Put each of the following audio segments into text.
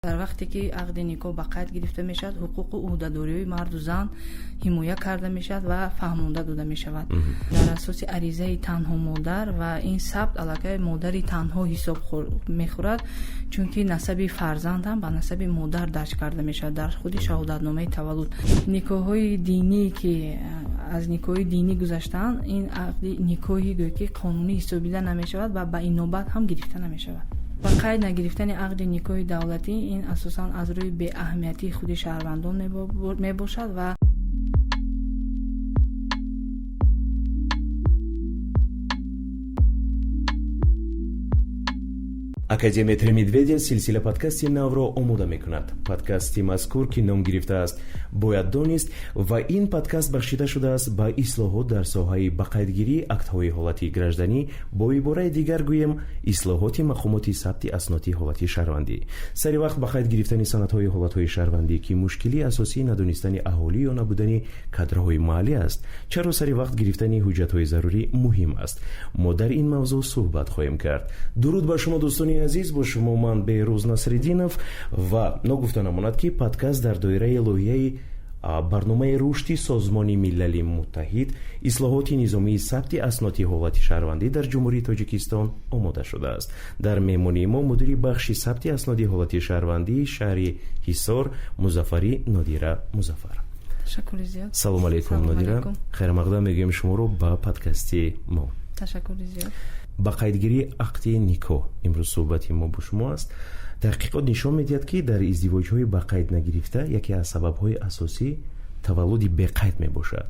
Дар вақте ки ақди никоҳ ба қайд гирифта мешавад, ҳуқуқу ӯҳдадориҳои марду зан ҳимоя карда мешавад ва фаҳмонда дода мешавад. Дар асоси аризаи танҳо модар ва ин сабт аллакай модари танҳо ҳисоб мехӯрад, чунки насаби фарзанд ҳам ба насаби модар дарҷ карда мешавад дар худи шаҳодатномаи таваллуд. Никоҳҳои динӣ, ки аз никоҳи динӣ гузаштаанд, ин ақди никоҳи гӯё ки қонунӣ ҳисобида намешавад ва ба инобат ҳам гирифта намешавад. Ба қайд нагирифтани ақди никоҳи давлатӣ ин асосан аз рӯи беаҳамиятии худи шаҳрвандон мебошад ва Академия «Три медведя» силсила подкасти навро омода мекунад. Подкасти мазкур, ки ном гирифтааст «Бояд донист», ва ин подкаст бахшида шудааст ба ислоҳот дар соҳаи ба қайдгирии актҳои ҳолати гражданӣ, бо ибораи дигар гӯем, ислоҳоти мақомоти сабти асноди ҳолати шаҳрвандӣ. Сари вақт ба қайд гирифтани санадҳои ҳолатҳои шаҳрвандӣ, ки мушкилии асосии надонистани аҳолӣ ё набудани кадрҳои маҳаллӣ аст, чаро сари вақт гирифтани ҳуҷҷатҳои зарурӣ муҳим аст? Мо дар ин мавзӯъ суҳбат хоҳем кард. Дуруд ба шумо, дӯстони азиз, бо шумо ман, Беҳрӯз Насриддинов, ва ногуфта намонад, ки подкаст дар доираи лоиҳаи барномаи рушди Созмони Милали Муттаҳид «Ислоҳоти низомии сабти асноди ҳолати шаҳрвандӣ дар Ҷумҳурии Тоҷикистон» омода шудааст. Дар меҳмонии мо мудири бахши сабти асноди ҳолати шаҳрвандии шаҳри Ҳисор Музаффарӣ Нодира Музаффар. Ташаккури зиёд. Салому алейкум, Нодира, хайрмақдам мегӯем шуморо ба подкасти мо. Ташаккури зиёд. Ба қайдгирии ақди никоҳ имрӯз суҳбати мо бо шумо аст. Таҳқиқот нишон медиҳад, ки дар издивоҷҳои ба қайд нагирифта яке аз сабабҳои асосӣ таваллуди беқайд мебошад,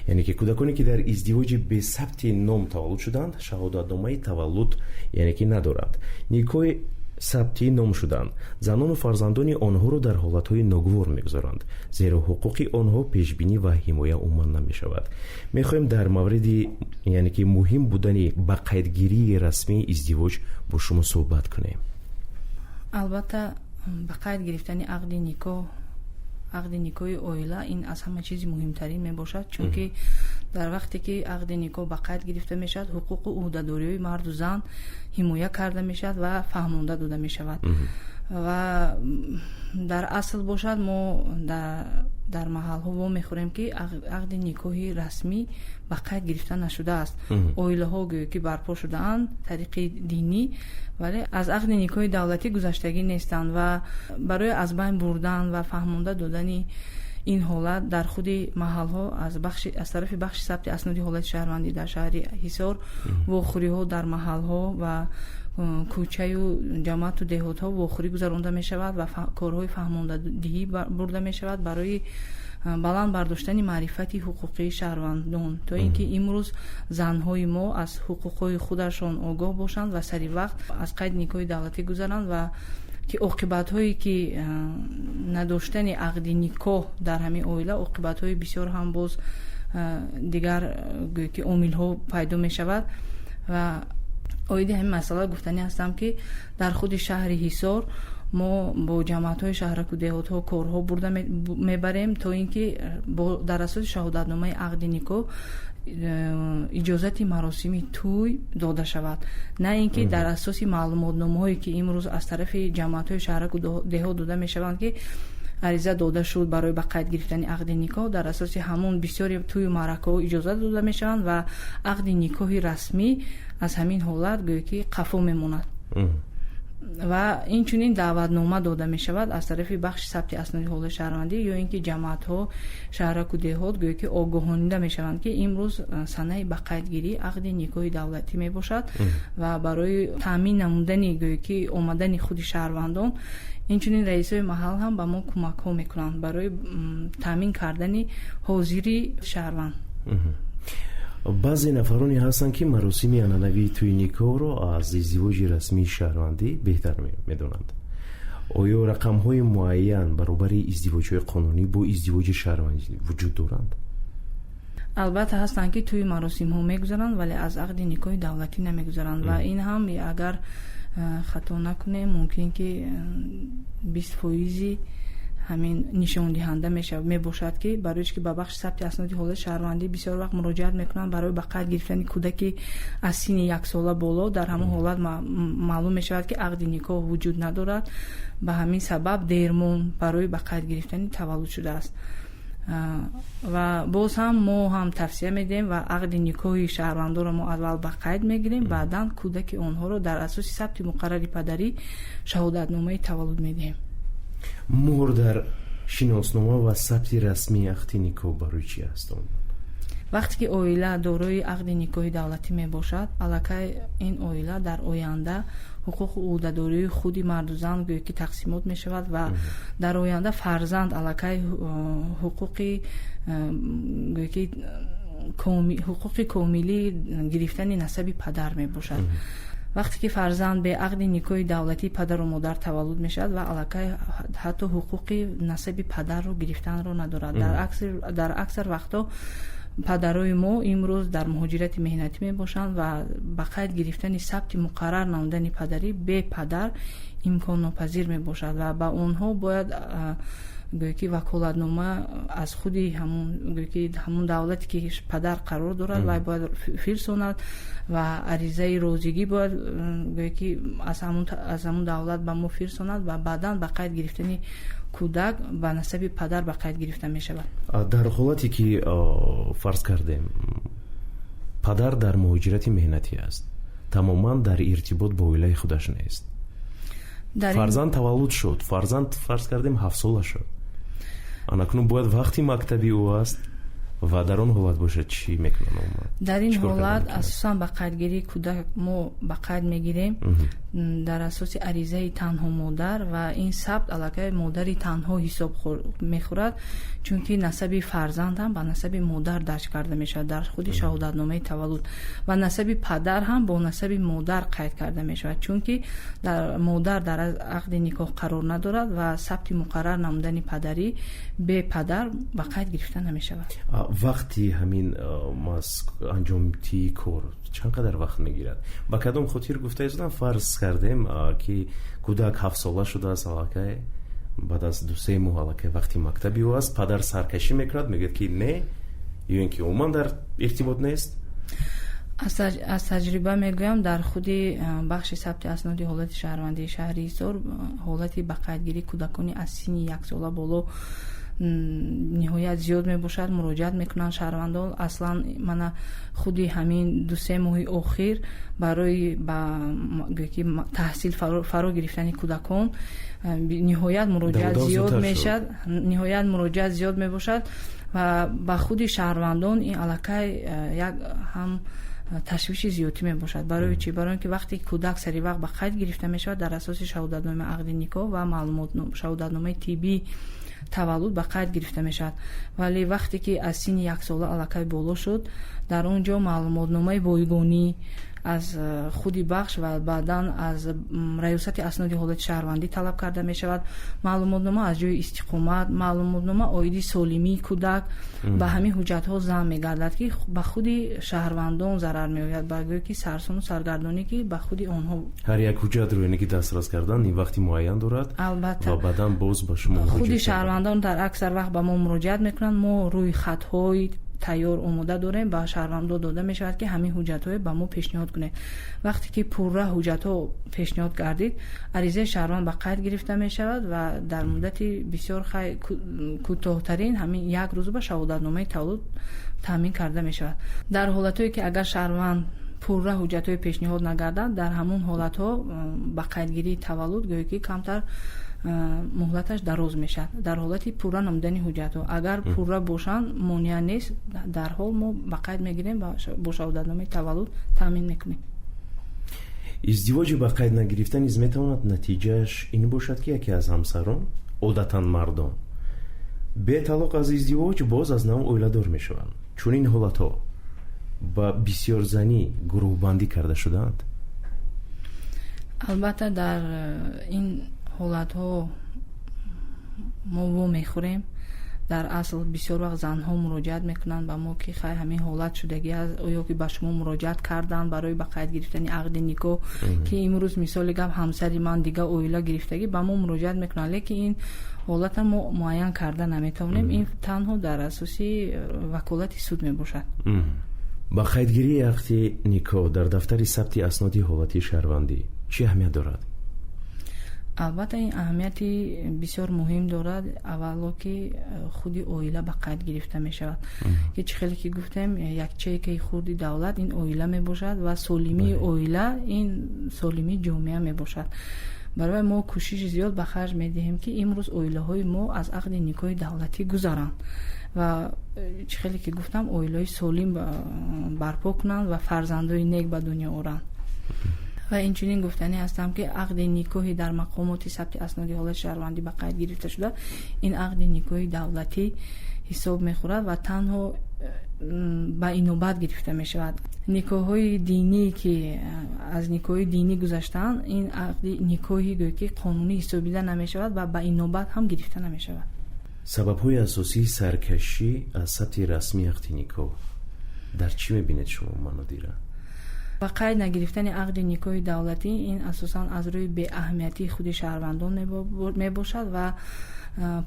яъне ки кӯдаконе, ки дар издивоҷи бесабти ном таваллуд шуданд, шаҳодатномаи таваллуд, яъне ки, надоранд, никоҳи сабти ном шуданд, занону фарзандони онҳоро дар ҳолатҳои ногувор мегузоранд, зеро ҳуқуқи онҳо пешбинӣ ва ҳимоя умуман намешавад. Мехоҳем дар мавриди, яъне ки, муҳим будани ба қайдгирии расмии издивоҷ бо шумо суҳбат кунем. Албатта, ба қайд гирифтани ақди никоҳ, ақди никоҳи оила ин аз ҳама чизи муҳимтарин мебошад, чунки дар вақте ки ақди никоҳ ба қайд гирифта мешавад, ҳуқуқу ӯҳдадориҳои марду зан ҳимоя карда мешавад ва фаҳмонда дода мешавад. Ва дар асл бошад, мо дар маҳалҳо вомехӯрем, ки ақди никоҳи расмӣ ба қайд гирифта нашудааст. Оилаҳо гӯё ки барпо шудаанд тариқи динӣ, вале аз ақди никоҳи давлатӣ гузаштагӣ нестанд. Ва барои аз байн бурдан ва фаҳмонда додани ин ҳолат дар худи маҳалҳо аз тарафи бахши сабти асноди ҳолати шаҳрвандӣ дар шаҳри Ҳисор вохӯриҳо дар маҳалҳо ва кӯчаю ҷамоату деҳотҳо вохӯрӣ гузаронда мешавад ва корҳои фаҳмондадиҳӣ бурда мешавад барои баланд бардоштани маърифати ҳуқуқии шаҳрвандон, то ин ки имрӯз занҳои мо аз ҳуқуқҳои худашон огоҳ бошанд ва сари вақт аз қайди никоҳи давлатӣ гузаранд ва ки оқибатҳое ки надоштани ақди никоҳ дар ҳамин оила оқибатҳои бисёр ҳам боз дигар, гӯё ки, омилҳо пайдо мешавад. Ва оиди ҳамин масъала гуфтанӣ ҳастам, ки дар худи шаҳри Ҳисор мо бо ҷамоатҳои шаҳраку деҳотҳо корҳо бурда мебарем, то ин ки дар асоси шаҳодатномаи ақди никоҳ иҷозати маросими тӯй дода шавад, на ин ки дар асоси маълумотномаҳое, ки имрӯз аз тарафи ҷамоатҳои шаҳраку деҳот дода мешаванд, ки ариза дода шуд барои ба қайд гирифтани ақди никоҳ, дар асоси ҳамон бисёри тӯю маъракаҳо иҷозат дода мешаванд ва ақди никоҳи расмӣ аз ҳамин ҳолат гӯё ки қафо мемонад. Ва инчунин даъватнома дода мешавад аз тарафи бахши сабти асноди ҳолати шаҳрвандӣ ё ин ки ҷамоатҳо, шаҳраку деҳот гӯё ки огоҳонида мешаванд, ки имрӯз санаи ба қайдгирии ақди никоҳи давлатӣ мебошад. Ва барои таъмин намудани, гӯё ки, омадани худи шаҳрвандон, инчунин раисои маҳал ҳам ба мо кӯмакҳо мекунанд барои таъмин кардани ҳозири шаҳрванд. Баъзе нафароне ҳастанд, ки маросими анъанавии тӯи никоҳро аз издивоҷи расмии шаҳрвандӣ беҳтар медонанд. Оё рақамҳои муайян баробари издивоҷҳои қонунӣ бо издивоҷи шаҳрвандӣ вуҷуд доранд? Албатта, ҳастанд, ки тӯи маросимҳо мегузаранд, вале аз ақди никоҳи давлатӣ намегузаранд. Ва ин ҳам, агар хато накунем, мумкин ки 20 фоизи Ҳамин нишондиҳанда мебошад, ки барои ки ба бахши сабти асноди ҳолати шаҳрвандӣ бисёр вақт муроҷиат мекунанд барои ба қайд гирифтани кӯдаки аз синни яксола боло. Дар ҳамон ҳолат маълум мешавад, ки ақди никоҳ вуҷуд надорад, ба ҳамин сабаб дермон барои ба қайд гирифтани таваллуд шудааст. Ва боз ҳам мо ҳам тавсия медиҳем ва ақди никоҳи шаҳрвандонро мо аввал ба қайд мегирем, баъдан кӯдаки онҳоро дар асоси сабти муқаррари падарӣ шаҳодатномаи таваллуд медиҳем. Муҳр дар шиноснома ва сабти расмии ақди никоҳ барои чӣ аст? Вақте ки оила дорои ақди никоҳи давлатӣ мебошад, аллакай ин оила дар оянда ҳуқуқу ӯҳдадории худи марду зан гӯё ки тақсимот мешавад ва дар оянда фарзанд аллакай ҳуқуқи гӯё ки ҳуқуқи комилии гирифтани насаби падар мебошад. Вақте ки фарзанд бе ақди никоҳи давлатии падару модар таваллуд мешавад ва аллакай ҳатто ҳуқуқи насаби падарро гирифтанро надорад. Дар аксар вақтҳо падарои мо имрӯз дар муҳоҷирати меҳнатӣ мебошанд ва ба қайд гирифтани сабти муқаррар намудани падарӣ бе падар имконнопазир мебошад ва ба онҳо бояд гӯё ки ваколатнома аз худи ҳамун гӯё ки ҳамун давлате ки падар қарор дорад, вай бояд фирсонад ва аризаи розигӣ бояд гӯё ки аз ҳамун давлат ба мо фирсонад ва баъдан ба қайд гирифтани кӯдак ба насаби падар ба қайд гирифта мешавад. Дар ҳолате ки, фарз кардем, падар дар муҳоҷирати меҳнатӣ аст, тамоман дар иртибот бо оилаи худаш нест, фарзанд таваллуд шуд, фарзанд, фарз кардем, ҳафтсола шуд, анакнун бояд вақти мактаби ӯ аст ва дар он ҳолат бошад, чӣ мекунанд умуман? Дар ин ҳолат асосан ба қайдгирии кӯдак мо ба қайд мегирем дар асоси аризаи танҳо модар ва ин сабт аллакай модари танҳо ҳисоб мехӯрад, чунки насаби фарзанд ҳам ба насаби модар дарҷ карда мешавад дар худи шаҳодатномаи таваллуд ва насаби падар ҳам бо насаби модар қайд карда мешавад, чунки модар дар ақди никоҳ қарор надорад ва сабти муқаррар намудани падарӣ бе падар ба қайд гирифта намешавад. Вақти ҳамин анҷомтии кор чанд қадар вақт мегирад? Ба кадом хотир гуфта истодам? Фарз кардем, ки кӯдак ҳафтсола шудааст, аллакай баъд аз 2-се моҳ аллакай вақти мактаби ӯ аст, падар саркашӣ мекунад, мегӯяд, ки не ё ин ки умуман дар иртибот нест. Аз таҷриба мегӯям, дар худи бахши сабти асноди ҳолати шаҳрвандии шаҳри Ҳисор ҳолати ба қайдгирии кӯдакони аз синни яксола боло ниҳоят зиёд мебошад. Муроҷиат мекунанд шаҳрвандон. Аслан мана худи ҳамин 2-се моҳи охир барои ба ки таҳсил фаро гирифтани кӯдакон ниҳоят муроҷиат зиёд мешавад, ниҳоят муроҷиат зиёд мебошад ва ба худи шаҳрвандон ин аллакай як ҳам ташвиши зиёдтӣ мебошад. Барои чӣ? Барои он ки вақте кӯдак сари вақт ба қайд гирифта мешавад, дар асоси шаҳодатномаи ақди никоҳ ва маълумот, шаҳодатномаи тиббӣ таваллуд ба қайд гирифта мешавад, вале вақте ки аз синни яксола аллакай боло шуд, дар он ҷо маълумотномаи бойгонӣ аз худи бахш ва баъдан аз раёсати асноди ҳолати шаҳрвандӣ талаб карда мешавад, маълумотнома аз ҷои истиқомат, маълумотнома оиди солимии кӯдак. Ба ҳамин ҳуҷҷатҳо зам мегардад, ки ба худи шаҳрвандон зарар меояд, ба гӯё ки сарсону саргардонӣ, ки ба худи онҳо. Ҳар як ҳуҷҷатро яъне ки дастрас кардан ин вақти муайян дорад. Албатта. Ва баъдан боз ба шумо худи шаҳрвандон дар аксар вақт ба мо муроҷиат мекунанд. Мо рӯи хатҳои тайёр омода дорем, ба шаҳрвандо дода мешавад, ки ҳамин ҳуҷҷатҳое ба мо пешниҳод кунед. Вақте ки пурра ҳуҷҷатҳо пешниҳод гардид, аризаи шаҳрванд ба қайд гирифта мешавад ва дар муддати бисёр кӯтоҳтарин, ҳамин як рӯз, ба шаҳодатномаи таваллуд таъмин карда мешавад. Дар ҳолатҳое ки агар шаҳрванд пурра ҳуҷҷатҳои пешниҳод нагардад, дар ҳамон ҳолатҳо ба қайдгирии таваллуд гӯё ки камтар муҳлаташ дароз мешавад. Дар ҳолати пурра намудани ҳуҷҷатҳо, агар пурра бошанд, монеа нест, дарҳол мо ба қайд мегирем ва бо шаҳодатномаи таваллуд таъмин мекунем. Издивоҷи ба қайд нагирифта низ метавонад натиҷааш ин бошад, ки яке аз ҳамсарон, одатан мардон, беталоқ аз издивоҷ боз аз нав оиладор мешаванд. Чунин ҳолатҳо ба бисёрзанӣ гурӯҳбандӣ карда шудаанд? Албатта, дар ин ҳолатҳо мо вомехӯрем. Дар асл бисёр вақт занҳо муроҷиат мекунанд ба мо, ки хай, ҳамин ҳолат шудагӣ аст, оё ки ба шумо муроҷиат карданд барои ба қайд гирифтани ақди никоҳ, ки имрӯз, мисоли гап, ҳамсари ман дига оила гирифтагӣ, ба мо муроҷиат мекунанд. Лекин ин ҳолата мо муайян карда наметавонем, ин танҳо дар асоси ваколати суд мебошад. Ба қайдгирии ақди никоҳ дар дафтари сабти асноди ҳолати шаҳрвандӣ чӣ аҳамият дорад? Албатта, ин аҳамияти бисёр муҳим дорад. Аввало ки худи оила ба қайд гирифта мешавад, ки чӣ хеле ки гуфтем, ячейкаи хурди давлат ин оила мебошад ва солимии оила ин солимии ҷомеа мебошад. Барои мо кӯшиши зиёд ба харҷ медиҳем, ки имрӯз оилаҳои мо аз ақди никоҳи давлатӣ гузаранд ва чӣ хеле ки гуфтам, оилаҳои солим барпо кунанд ва фарзандои нек ба дунё оранд. Ва инчунин гуфтанӣ ҳастам, ки ақди никоҳи дар мақомоти сабти асноди ҳолати шаҳрвандӣ ба қайд гирифта шуда, ин ақди никоҳи давлатӣ ҳисоб мехӯрад ва танҳо ба инобат гирифта мешавад. Никоҳҳои динӣ, ки аз никоҳи динӣ гузаштаанд, ин ақди никоҳи гӯё ки қонунӣ ҳисобида намешавад ва ба инобат ҳам гирифта намешавад. Сабабҳои асосии саркашӣ аз сабти расмии ақди никоҳ дар чӣ мебинед шумо, Нодира? Ба қайд нагирифтани ақди никоҳи давлатӣ ин асосан аз рӯи беаҳамиятии худи шаҳрвандон мебошад ва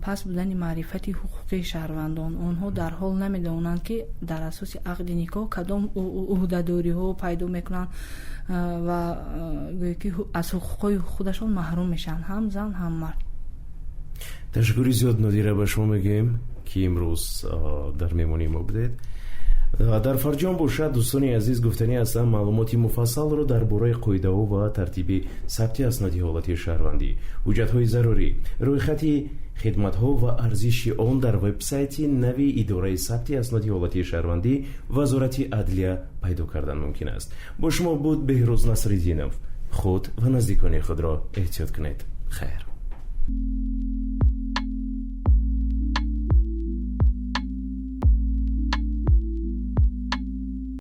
паст будани маърифати ҳуқуқии шаҳрвандон. Онҳо дар ҳол намедонанд, ки дар асоси ақди никоҳ кадом ӯҳдадориҳо пайдо мекунанд ва гӯё ки аз ҳуқуқҳои худашон маҳрум мешаванд, ҳам зан, ҳам мард. Ташаккури зиёд, Нодира, ба шумо мегӯем, ки имрӯз дар меҳмонии мо будед. Дар фарҷом бошад, дӯстони азиз, гуфтанӣ ҳастам, маълумоти муфассалро дар бораи қоидаҳо ва тартиби сабти асноди ҳолати шаҳрвандӣ, ҳуҷҷатҳои зарурӣ, рӯйхати хидматҳо ва арзиши он дар вебсайти нави идораи сабти асноди ҳолати шаҳрвандӣ Вазорати адлия пайдо кардан мумкин аст. Бо шумо буд Беҳрӯз Насриддинов. Худ ва наздикони худро эҳтиёт кунед. Хайр.